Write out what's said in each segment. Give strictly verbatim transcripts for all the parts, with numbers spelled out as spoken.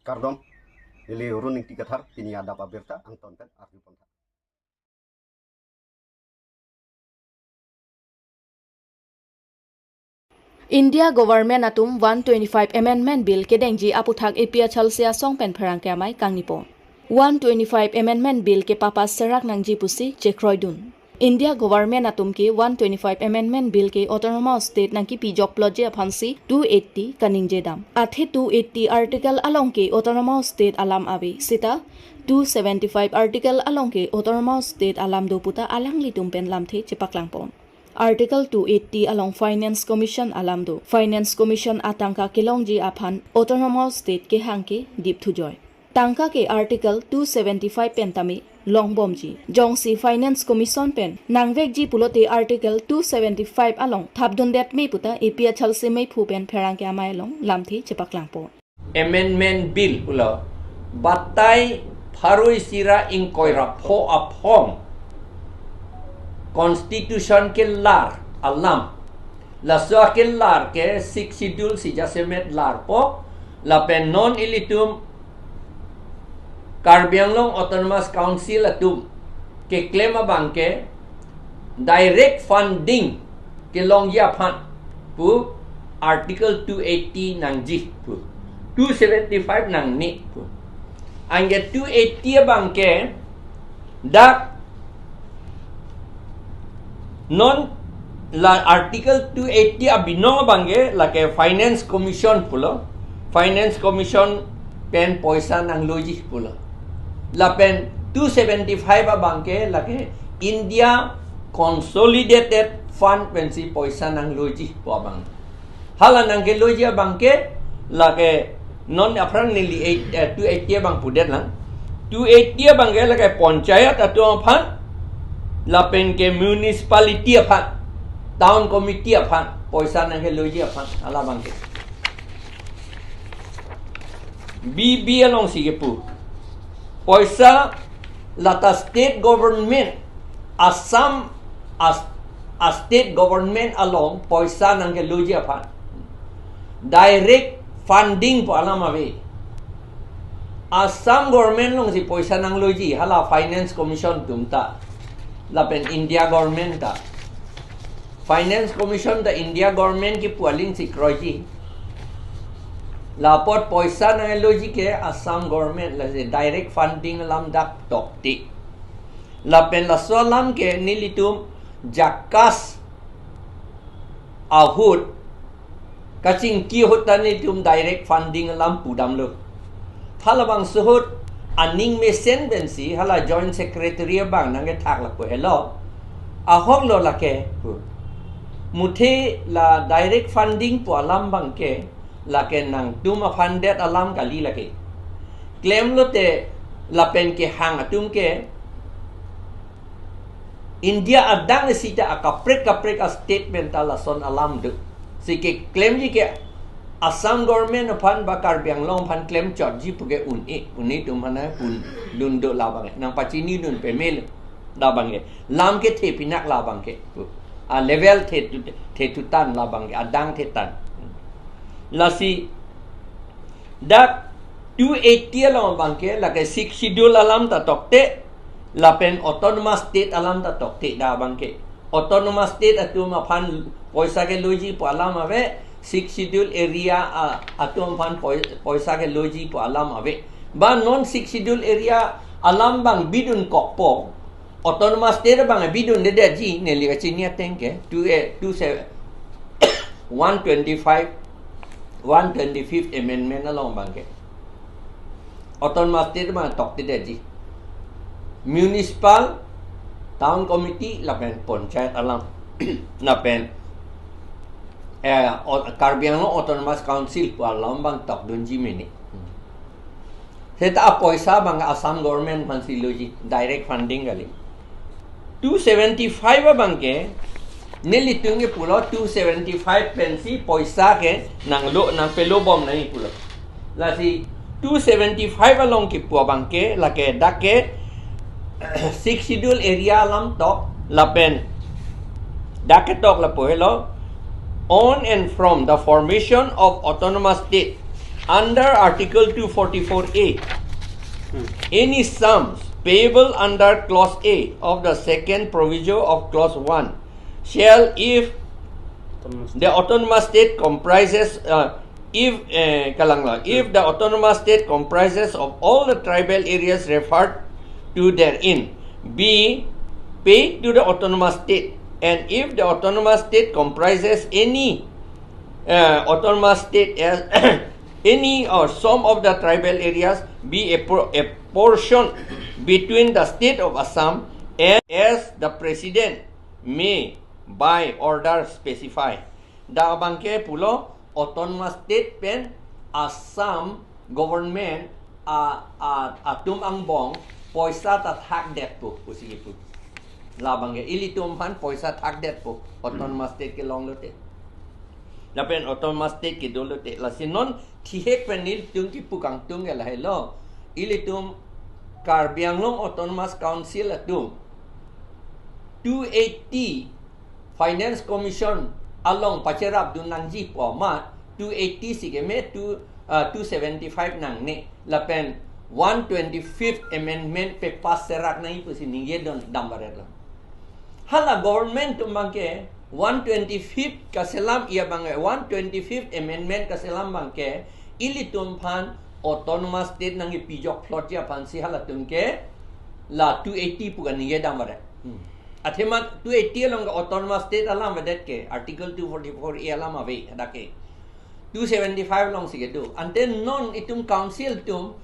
Kardom, neli Run Ingti Kathar, pini adap abirta angton pen arju pon tha. India Government atum one twenty-five Amendment Bill kedengji aputhak A P H L C asong pen pherangke amei kangni pon. One twenty-five Amendment Bill kepapass serak nangji pusi chekroidun. India Government atum ke one twenty-five Amendment Bill ke Autonomous State nangkipi jokplotji aphansi two eighty kaningje dam. Athe two eighty Article along ke Autonomous State alam ave, seta two seventy-five Article along ke Autonomous State alam do puta alanglitum pen lamthe chepaklang pon. Article two eighty along Finance Commission alam do. Finance Commission atangka kelongji aphan Autonomous State kehang ke dip thujoi. Tangka ke Article two seventy-five pen tame longbomji. Jongsi Finance Commission pen nangvekji pulote Article two seventy-five along thapdundet me puta A P H L C meiphu pen pherangke amei along lamthe chepaklang pon. Amendment Bill pulo batai pharo isi ra ingkoi ra pho aphong Constitution kelar alam. Laso akelar ke Sixth Schedule si jasemet larpo, lapen non ilitum Karbi Anglong Autonomous Council atum keklem abang ke direct funding kelongji aphan pu Article two eighty nangji pu, two seventy-five nangne pu. Anke two eighty abang ke dak non la Article two eighty abinong abang ke lake Finance Commission pulo, Finance Commission pen poisa nangloji pulo. Lapen two seventy-five abang ke lake India Consolidated Fund pensi poisa nangloji pu abang. Hala nangkeloji abang ke lake non aphrang neli eight, eh, two eighty abang pudet lang. Two eighty abang ke lake panchayat atum aphan, lapen ke municipality aphan, town committee aphan poisa nangkeloji aphan, hala abang ke. B B alongsi kepu. Poisa lata state government, Assam as, a state government along poisa nangkeloji aphan. Direct funding pu alam ave. Assam government alongsi poisa nangloji, hala Finance Commission atum ta, lapen India government ta. Finance Commission ta India government kipu alingsi kroiji. Lapot poisa nangloji ke Assam government, lasi direct funding alam dak tokte. Lapen laso alam ke nelitum JACAS ahut kachingki ahut ta nelitum direct funding alam pudamlo. Halabangso ahut aning mesen pensi hala Joint Secretary abang nangkethak lapu helo. Ahok lo lake pu. Muthe la direct funding pu alam abang ke lake nangtum aphan det alam kali lake. Klemlote lapen kehang atum ke India adang sita akaprek kaprek a-state pen ta lason alam do. Si keklemji ke Assam government aphan ba Karbi Anglong aphan klemchotji pu ke un-e, un-e atum aphan un-e dun do labang ke. Nangpachinidun pamelo labang ke. Lam kethe pinak labang ke. A level the tu, the tutan labang ke. Adang thetan. Lasi dak two eighty along abang ke, lake Sixth Schedule alam ta tokte, lapen Autonomous State alam ta tokte dak abang ke. Autonomous State atum aphan poisa keloji pu alam ave, Sixth Schedule area, ah, atum aphan poi-, poisa keloji pu alam ave. Ba non Sixth Schedule area alam abang bidunkokpo, Autonomous State abang bidundedetji, neli kachini ateng ke, two, eh, two seven, one twenty-five, one twenty-fifth Amendment along abang ke. Autonomous State abang toktedetji. Municipal, Town Committee, lapen Panchayat alam. Lapen, eh, o-, Karbi Anglong Autonomous Council pu alam abang tokdunji mene. Seta apoisa abang Assam government aphansi loji, direct funding kali. Two seventy-five abang ke, nelitum ke pulo two seventy-five pensi poisa ke nanglo, nangpelobom nangji pulo. Lasi two seventy-five along kipu abang ke, lake dak ke Sixth Schedule area alam tok, lapen dak ketok lapu helo, on and from the formation of Autonomous State, Under Article two forty-four A, any sums payable under Clause A of the second proviso of Clause one shall, if the autonomous state comprises, uh, if, eh, kalanglo, if the autonomous state comprises of all the tribal areas referred to therein, be paid to the autonomous state, and if the autonomous state comprises any, uh, autonomous state as any or some of the tribal areas, be a, pro- a portion between the state of Assam and as the president may by order specify. Dak abangke pulo autonomous state pen Assam government a, a, atum angbong poisa ta thakdetpo pusi kipu. Labangke ilitum aphan poisa thakdetpo autonomous state kelong lote. Lapen autonomous state kedo lote. Lasi non thihek pen nelitum kipu kangtung ke lahelo. Ilitum Karbi Anglong Autonomous Council atum two eighty Finance Commission along pacherapdun nangji pu amat two eighty si keme two, uh, two seventy-five nangne lapen one twenty-fifth Amendment pepass serak nangji pusi ningjedun damvaretlo. Hala government atum abangke one twenty-fifth kaselam, iya abang one twenty-fifth Amendment kaselam abangke ilitum aphan autonomous state nangkepijok phlotji aphansi halatum ke la two eighty pu kaningje damvaret. Hmm. Athema two eighty along ke autonomous state alam avedet ke, Article two forty-four A alam ave, hadak ke. Two seventy-five alongsi kedo. Ante non itum council atum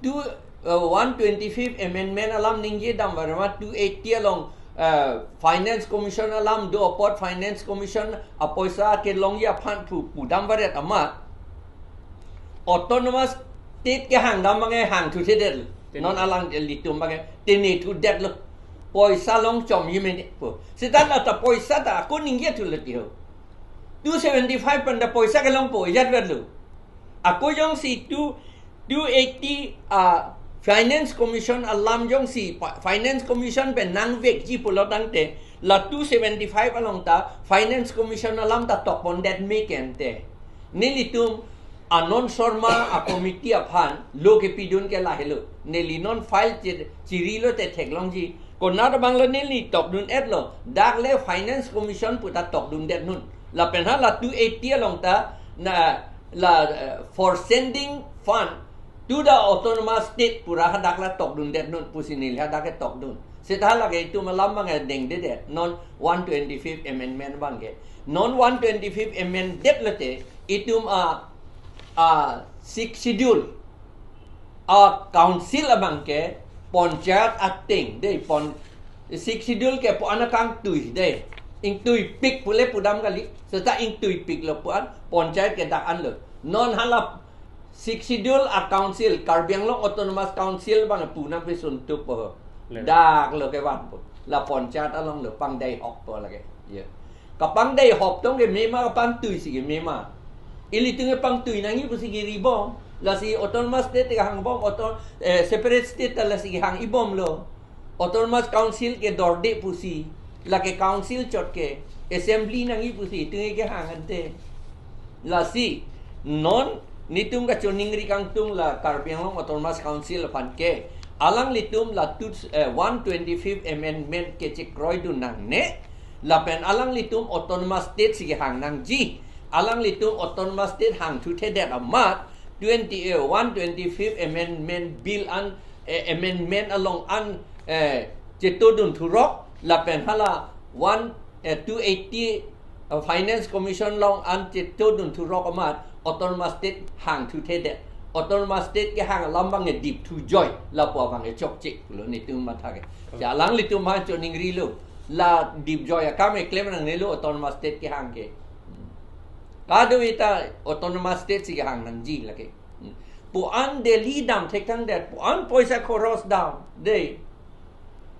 two, uh, one twenty-fifth Amendment alam ningje damvaret amat two eighty along, uh, Finance Commission alam do apot Finance Commission apoisa kelongji aphan pu, pu damvaret amat autonomous state kehang dam abangke hangthuthedetlo. Tene. Non alanglitum abangke tenethudetlo. Poisa longchomji mene pu. Seta la ta poisa ta ako ningjethulo ti ho. Two seventy-five pen ta poisa kelongpo, ijat verlo. Ako jongsi two, two eighty, ah, Finance Commission alam jongsi, pa- Finance Commission pen nangvekji pulo tangte, la two seventy-five along ta Finance Commission alam ta tokpondet me kente. Nelitum Anand Sharma a committee aphan lo kepidun ke lahelo. Neli non file chir- chirilote theklongji. Konat abanglo neli tokdun-etlo. Dak le Finance Commission puta tokdundetnun. Lapen hala two eighty along ta na la, eh, for sending fund to the autonomous state pu ra hadak la tokdundetnun pusi neli hadak ke tokdun. Seta hala ke itum alam abangke dengdedet. Non one twenty-fifth Amendment abangke. Non one twenty-fifth Amendment det lote itum a, a Sixth Schedule a council abangke panchayat ateng dei pon Sixth Schedule ke pu-an akangtui dei. Ingtuipik pule pudam kali. Seta ingtuipiklo pu-an panchayat ke dak anlo. Non hala Sixth Schedule a council, Karbi Anglong Autonomous Council abang pu nangpesun tup po. Le. Dak lo kevanpo. La panchayat along lo pangdai hokpo lake. Ya. Kapangdai hok tong ke mema kapangtui si ke mema. Ilitum ke pangtui nangji pusi kiri bom. Lasi autonomous state kehang bom, auto, eh, separate state ta lasi kehang ibomlo. Autonomous Council ke dorde pusi, lake council chot ke, assembly nangji pusi, itum ke hang ante. Lasi, non, nitum kachoningri kangtung la Karbi Anglong Autonomous Council aphan ke, alanglitum la two, eh, one twenty-fifth Amendment kechekroidun nangne, lapen alanglitum autonomous state si kehang nangji, alanglitum autonomous state hangthuthedet amat, twenty, eh, one twenty-fifth Amendment Bill an eh, amendment along an, eh, chetodun thurok lapen hala one, eh, two eighty, eh, Finance Commission along an chetodun thurok amat autonomous state hangthuthedet. Autonomous state kehang alam abang edip thujoi lapu abang echokche pulo nitum matha ke. Hmm. Alanglitum ma choningrilo. La dipjoi akam eklem nangnelo autonomous state kehang ke. Kadokave ta autonomous state si kehang nangji lake. Pu-an Delhi dam thekthangdet, pu-an poisa khoros dam, dei.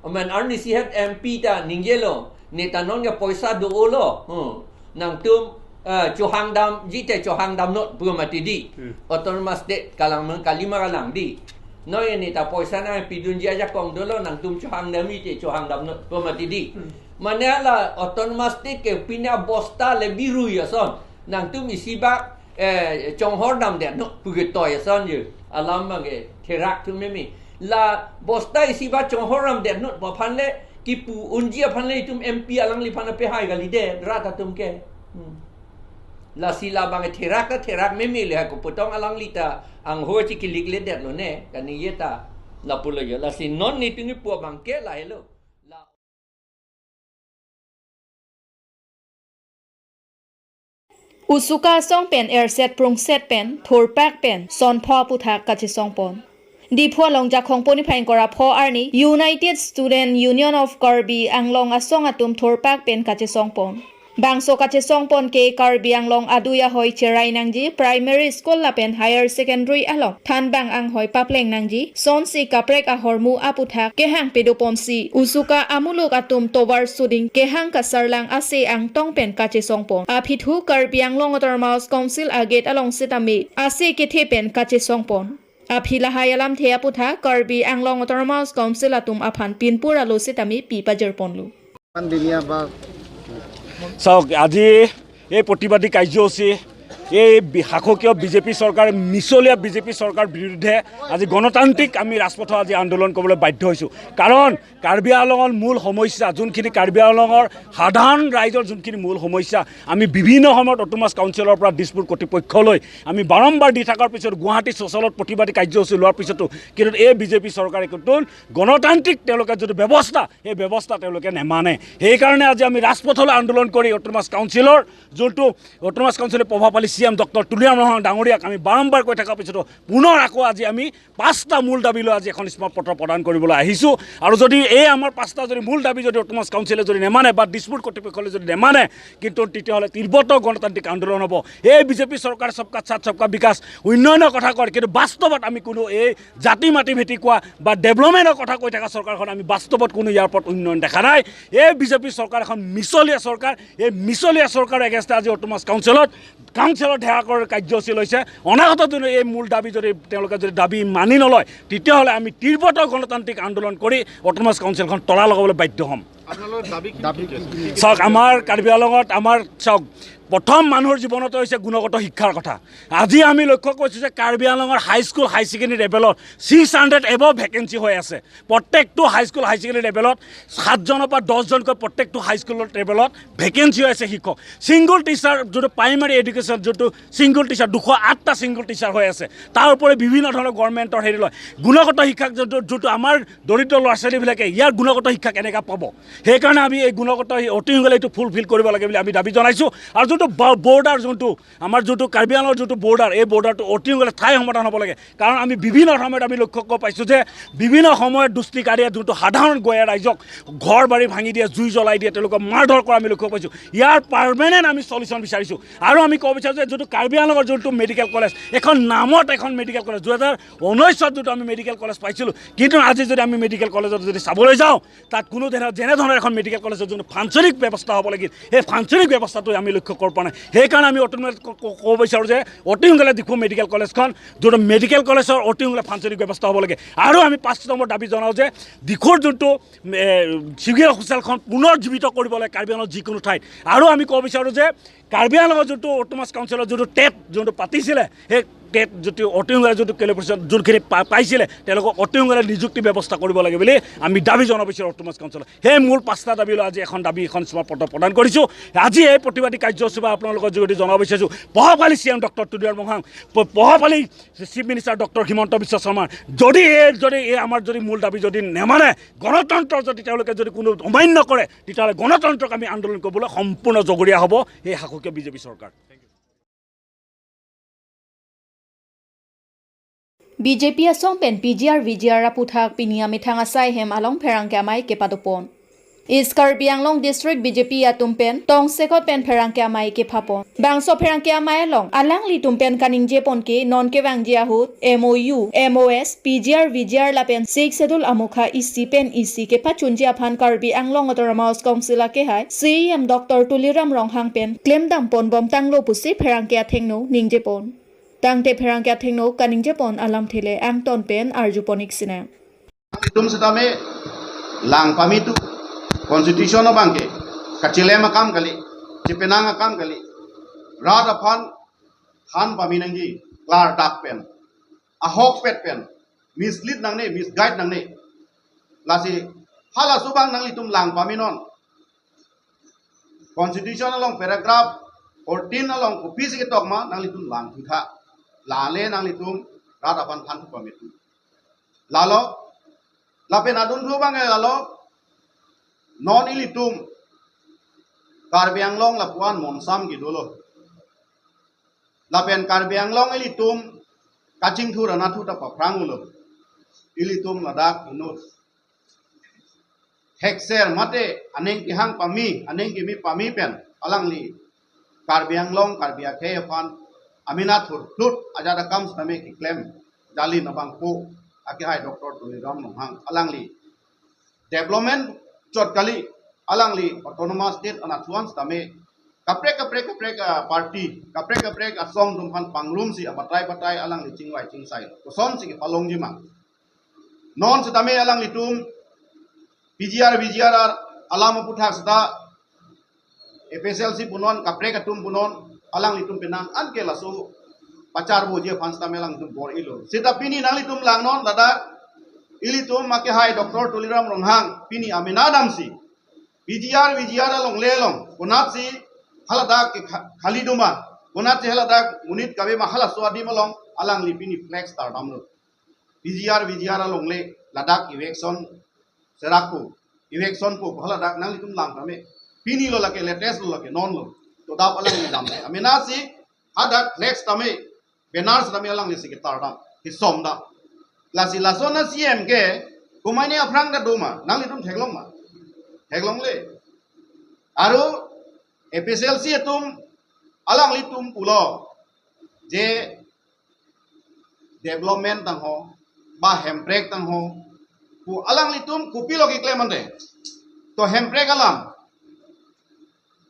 Amen arnisi het M P ta ningjelo, neta non ke poisa do-olo, hmm. Nangtum, eh, chohang damji te chohang damnot, pu mati dei. Hmm. Autonomous state kalang meng kalima kalang dei. Noi neta poisa nangpidunji ajakong dolo, nangtum chohang damji te chohang damnot, pu mati dei. Hmm. Mane la autonomous state ke pine bosta le birui ason. Nangtum isi bak eh, chonghor damdet non pu ketoi ason je. Alam abang ke therak thu meme. La bosta isi ba chonghor damdet non pu aphan le kipu unji aphan le itum M P alangliphan apehai kalidet rat atum ke. Hmm. Lasi labang ke therak ta therak meme le ha koputong alangli ta anghoi chikilik ledet lo ne. Kaningje ta lapu lo jo. Lasi non netum kipu abang ke lahelo. La Usuka asong pen erset prungset pen thurpak pen sonpho aputhak kachesongpon. Diphu along Jakhong poni phai ingkoi ra pho arni United Student Union of Karbi Anglong asong atum thurpak pen kachesongpon. Bangso kachesongpon ke Karbi Anglong adui ahoi cherai nangji primary school lapen higher secondary along thanbang anghoi papleng nangji sonsi kaprek ahormu aputhak kehang pedoponsi Usuka amuluk atum tovar suding kehang kasarlang ase angtong pen kachesongpon. Aphi thu Karbi Anglong Autonomous Council agate along sitame ase kethe pen kachesongpon. Aphi lahai alamthe aputhak Karbi Anglong Autonomous Council atum aphan pinpur alo sitame pi pajirponlo. চাওক, আজি এই প্ৰতিবাদী কাৰ্যসূচী, এই বি- শাসকীয় বিজেপি চৰকাৰ, মিছলীয়া বিজেপি চৰকাৰ বিৰুদ্ধে আজি গণতান্ত্ৰিক আমি ৰাজপথত আজি আন্দোলন কৰিবলৈ বাধ্য হৈছোঁ। কাৰণ কাৰ্বি আংলঙৰ মূল সমস্যা, যোনখিনি কাৰ্বি আংলঙৰ সাধাৰণ ৰাইজৰ যোনখিনি মূল সমস্যা, আমি বিভিন্ন সময়ত অট'নমাছ কাউন্সিলৰ পৰা দিছপুৰ কৰ্তৃপক্ষলৈ আমি বাৰম্বাৰ দি থকাৰ পিছত গুৱাহাটী চচলত প্ৰতিবাদী কাৰ্যসূচী লোৱাৰ পিছতো কিন্তু এই বিজেপি চৰকাৰে কিন্তু গণতান্ত্ৰিক তেওঁলোকে যিটো ব্যৱস্থা, সেই ব্যৱস্থা তেওঁলোকে নেমানে। সেইকাৰণে আজি আমি ৰাজপথলৈ আন্দোলন কৰি অট'নমাছ কাউন্সিলৰ যোনটো অট'নমাছ কাউন্সিলৰ প্ৰভাৱশালী চি ই এম ডক্টৰ তুলিৰাম ৰংহাং ডাঙৰীয়াক আমি বাৰম্বাৰ কৈ থকাৰ পিছতো পুনৰ আকৌ আজি আমি পাঁচটা মূল দাবী লৈ আজি এখন স্মাৰক পত্ৰ প্ৰদান কৰিবলৈ আহিছোঁ। আৰু যদি এই আমাৰ পাঁচটা যদি মূল দাবী যদি অট'নমাছ কাউন্সিলে যদি নেমানে বা দিছপুৰ কৰ্তৃপক্ষলৈ যদি নেমানে, কিন্তু তেতিয়াহ'লে তীব্ৰতৰ গণতান্ত্ৰিক আন্দোলন হ'ব। এই বিজেপি চৰকাৰে সবকা সাথ সবকা বিকাশ উন্নয়নৰ কথা কয়, কিন্তু বাস্তৱত আমি কোনো এই জাতি মাটি ভেটি কোৱা বা ডেভেলপমেণ্টৰ কথা কৈ থকা চৰকাৰখন আমি বাস্তৱত কোনো ইয়াৰ ওপৰত উন্নয়ন দেখা নাই। এই বিজেপি চৰকাৰ এখন মিছলীয়া চৰকাৰ। এই মিছলীয়া চৰকাৰৰ এগেইনষ্টে আজি অট'নমাছ কাউন্সিলত কাউন্সিলত ঢেৰা কৰাৰ কাৰ্যসূচী লৈছে। অনাগত দিনত এই মূল দাবী যদি তেওঁলোকে যদি দাবী মানি নলয়, তেতিয়াহ'লে আমি তীব্ৰতৰ গণতান্ত্ৰিক আন্দোলন কৰি অট'নমাছ কাউন্সিলখন তলা লগাবলৈ বাধ্য হ'ম। আপোনালোকৰ দাবী কি? দাবী কি কি? চাওক, আমাৰ কাৰ্বি আংলঙত আমাৰ চাওক, প্ৰথম মানুহৰ জীৱনত হৈছে গুণগত শিক্ষাৰ কথা। আজি আমি লক্ষ্য কৰিছোঁ যে কাৰ্বি আংলঙৰ হাইস্কুল হাই ছেকেণ্ডেৰী লেভেলত ছিক্স হাণ্ড্ৰেড এবভ ভেকেঞ্চি হৈ আছে। প্ৰত্যেকটো হাইস্কুল হাই ছেকেণ্ডেৰী লেভেলত সাতজনৰ পৰা দহজনকৈ প্ৰত্যেকটো হাইস্কুলৰ লেভেলত ভেকেঞ্চি হৈ আছে শিক্ষক। ছিংগল টিচাৰ যোনটো প্ৰাইমেৰী এডুকেশ্যন যোনটো ছিংগল টিচাৰ দুশ আঠটা ছিংগল টিচাৰ হৈ আছে। তাৰ উপৰি বিভিন্ন ধৰণৰ গভৰ্ণমেণ্টৰ হেৰি লয়। গুণগত শিক্ষাক যোনটো যোনটো আমাৰ দৰিদ্ৰ ল'ৰা ছোৱালীবিলাকে ইয়াৰ গুণগত শিক্ষা কেনেকৈ পাব, সেইকাৰণে আমি এই গুণগত অতি সোনকালে এইটো ফুলফিল কৰিব লাগে বুলি আমি দাবী জনাইছোঁ। আৰু যোনটো ব- বৰ্ডাৰ যোনটো আমাৰ যোনটো কাৰ্বি আংলঙৰ যোনটো বৰ্ডাৰ, এই বৰ্ডাৰটো অতি সোনকালে স্থায়ী সমাধান হ'ব লাগে। কাৰণ আমি বিভিন্ন সময়ত আমি লক্ষ্য কৰিব পাইছোঁ যে বিভিন্ন সময়ত দুষ্কৃতিকাৰীয়ে যোনটো সাধাৰণ গঞা ৰাইজক ঘৰ বাৰী ভাঙি দিয়ে, জুই জ্বলাই দিয়ে, তেওঁলোকক মাৰধৰ কৰা আমি লক্ষ্য পাইছোঁ। ইয়াৰ পাৰ্মানেণ্ট আমি চলিউশ্যন বিচাৰিছোঁ। আৰু আমি ক'ব বিচাৰোঁ যে যোনটো কাৰ্বি আংলঙৰ যোনটো মেডিকেল কলেজ, এখন নামত এখন মেডিকেল কলেজ, দুহেজাৰ ঊনৈছত যোনটো আমি মেডিকেল কলেজ পাইছিলোঁ, কিন্তু আজি যদি আমি মেডিকেল কলেজত যদি চাবলৈ যাওঁ, তাত কোনো ধৰণৰ যেনেধৰণৰ এখন মেডিকেল কলেজত যোনটো ফাংচনিং ব্যৱস্থা হ'ব লাগিল, সেই ফাংচনিং ব্যৱস্থাটো আমি লক্ষ্য কৰিব পৰা নাই। সেইকাৰণে আমি অট'নমাছ ক- ক- ক'ব বিচাৰোঁ যে অতি সোনকালে ডিফু মেডিকেল কলেজখন, যোনটো মেডিকেল কলেজৰ অতি সোনকালে ফাংচনিং ব্যৱস্থা হ'ব লাগে। আৰু আমি পাঁচ নম্বৰ দাবী জনাওঁ যে ডিফুৰ যোনটো, এ, চিভিল হস্পিটেলখন পুনৰ জীৱিত কৰিব লাগে কাৰ্বি আংলঙৰ যিকোনো ঠাইত। আৰু আমি ক'ব বিচাৰোঁ যে কাৰ্বি আংলঙৰ যোনটো অট'নমাছ কাউন্সিলৰ যোনটো টেট যোনটো পাতিছিলে, সেই টেট যোনটো অতি সোনকালে যোনটো কেলিব্ৰেশ্যন যোনখিনি পা- পাইছিলে, তেওঁলোকক অতি সোনকালে নিযুক্তি ব্যৱস্থা কৰিব লাগে বুলি আমি দাবী জনাব বিচাৰোঁ অট'নমাছ কাউন্সিলত। সেই মূল পাঁচটা দাবী লৈ আজি এখন দাবী এখন স্মাৰক পত্ৰ প্ৰদান কৰিছোঁ। আজি এই প্ৰতিবাদী কাৰ্যসূচীৰ পৰা আপোনালোকৰ যোগেদি জনাব বিচাৰিছোঁ, প্ৰভাৱশালী চি ই এম ডক্টৰ তুলিৰাম ৰংহাং, প্ৰ- প্ৰভাৱশালী চিফ মিনিষ্টাৰ ডক্টৰ হিমন্ত বিশ্ব শৰ্মাৰ যদি এই যদি এই আমাৰ যদি মূল দাবী যদি নেমানে, গণতন্ত্ৰ যদি তেওঁলোকে যদি কোনো অমান্য কৰে, তেতিয়াহ'লে গণতন্ত্ৰক আমি আন্দোলন কৰিবলৈ সম্পূৰ্ণ জগৰীয়া হ'ব এই শাসকীয় বিজেপি চৰকাৰ। BJP asong pen P G R V G R aputhak pini amethang asai hem along pherangke amei kepadopon. East Karbi Anglong District B J P atum pen tongsekot pen pherangke amei kephapon. Bangso pherangke amei along alanglitum pen kaningjepon ke non kevangji ahut M O U, M O S, P G R, V G R lapen Sixth Schedule amokha isi pen isi kepachunji aphan Karbi Anglong Autonomous Council akehai C E M Doctor Tuliram Ronghang pen klemdamponbom tanglo pusi pherangke athengno ningjepon. Tangte pherangke athengno kaningjepon alamthe le angton pen arjupon ik sinang. Itum setame lang pamitu constitution abang ke kachilem akam kali, chipenang akam kali, rat aphan than pame nangji, klardak pen, ahokpet pen, mislead nangne, misguide nangne. Lasi halaso abang nanglitum lang pame non. Constitution along paragraph fourteen along kopisi ketok ma nanglitum langthu tha. Lale nanglitum rat aphan thanthu pame thu. Lalo, lapen adunthu abang ke lalo, non ilitum Karbi Anglong lapuan monsam kedolo. Lapen Karbi Anglong ilitum kachingthur anatthu ta paphrang ulo. Ilitum ladak inut thekser mate aning kehang pame, aning keme pame pen alangli Karbi Anglong, Karbi akhei aphan amena thurphlut ajat akam sitame keklem Jalin abangpo akehai Doctor Tuliram Ronghang, alangli development chot kali, alangli autonomous state anatthu an sitame kaprek kaprek kaprek, ah, party, kaprek kaprek asong atum aphan pangrumsi abatai batai alangli chingvai chingsai. Kosonsi kepalongji ma? Non sitame alanglitum P G R, V G R alam aputhak sita F S L C punon, kaprek atum punon, alanglitum penang anke laso pacharboji aphan sitame alanglitum bor-ilo. Sita pini nanglitum langnon, ladak ilitum akehai Doctor Tuliram Ronghang pini amena damsi P G R, V G R alongle along, konatsi haladak ke kha-, khali doma, konatsi haladak monit kave ma, halaso adim along alangli pini flex tardamlo. P G R, V G R alongle, ladak eviction serakpo, eviction po, haladak nanglitum lang tame. Pini lo lake, latest lo lake, non lo. To dap alangli dam. Amenasi hadak flex tame, banner tame alanglisi ketardam, kesomdam. Lasi laso na C M ke, komatne aphrang ta doma, nanglitum theklong ma? Theklongle. Aru F S L C atum, alanglitum pulo je development tangho, ba hemprek tangho pu alanglitum kopilo keklem ante? To hemprek alam.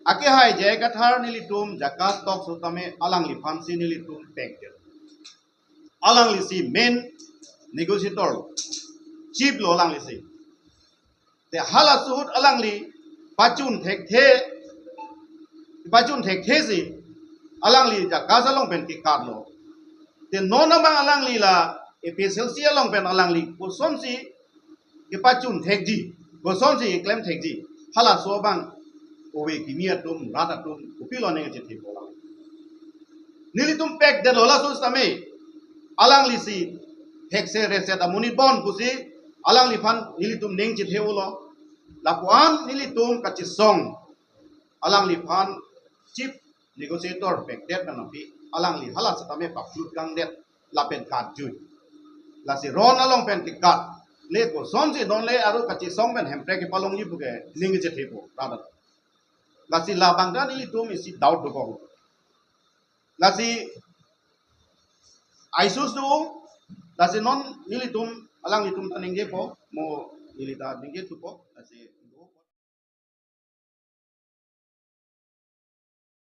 Akehai J I Kathar nelitum JACAS talks sitame alangliphansi nelitum pekdet. Alanglisi main negotiator, chief lo alanglisi. Te halaso ahut alangli pachun thekthe, pachun thekthesi alangli JACAS along pen kekatlo. Te non abang alangli la A P H L C along pen alangli kosonsi kepachun thekji, kosonsi keklem thekji, halaso abang ove kimi atum, rat atum kopilo ning chethe polang. Nelitum pekdetlo laso sitame, alanglisi thekse reset amonit bon pusi alangliphan nelitum ning chethe-olo. Lapuan nelitum kachesong alangliphan chief negotiator pekdet pen aphi alangli hala sitame paplut kangdet lapen katjui. Lasi ron along pen kekat le kosonsi non le aru kachesong pen hemprek kepalongji puke ning chethe po, brother. Lasi labang ta nelitum isi doubt dokok. Lasi isus do, lasi non nelitum, alanglitum ta ningjepo, mo neli ta ningjethupo, lasi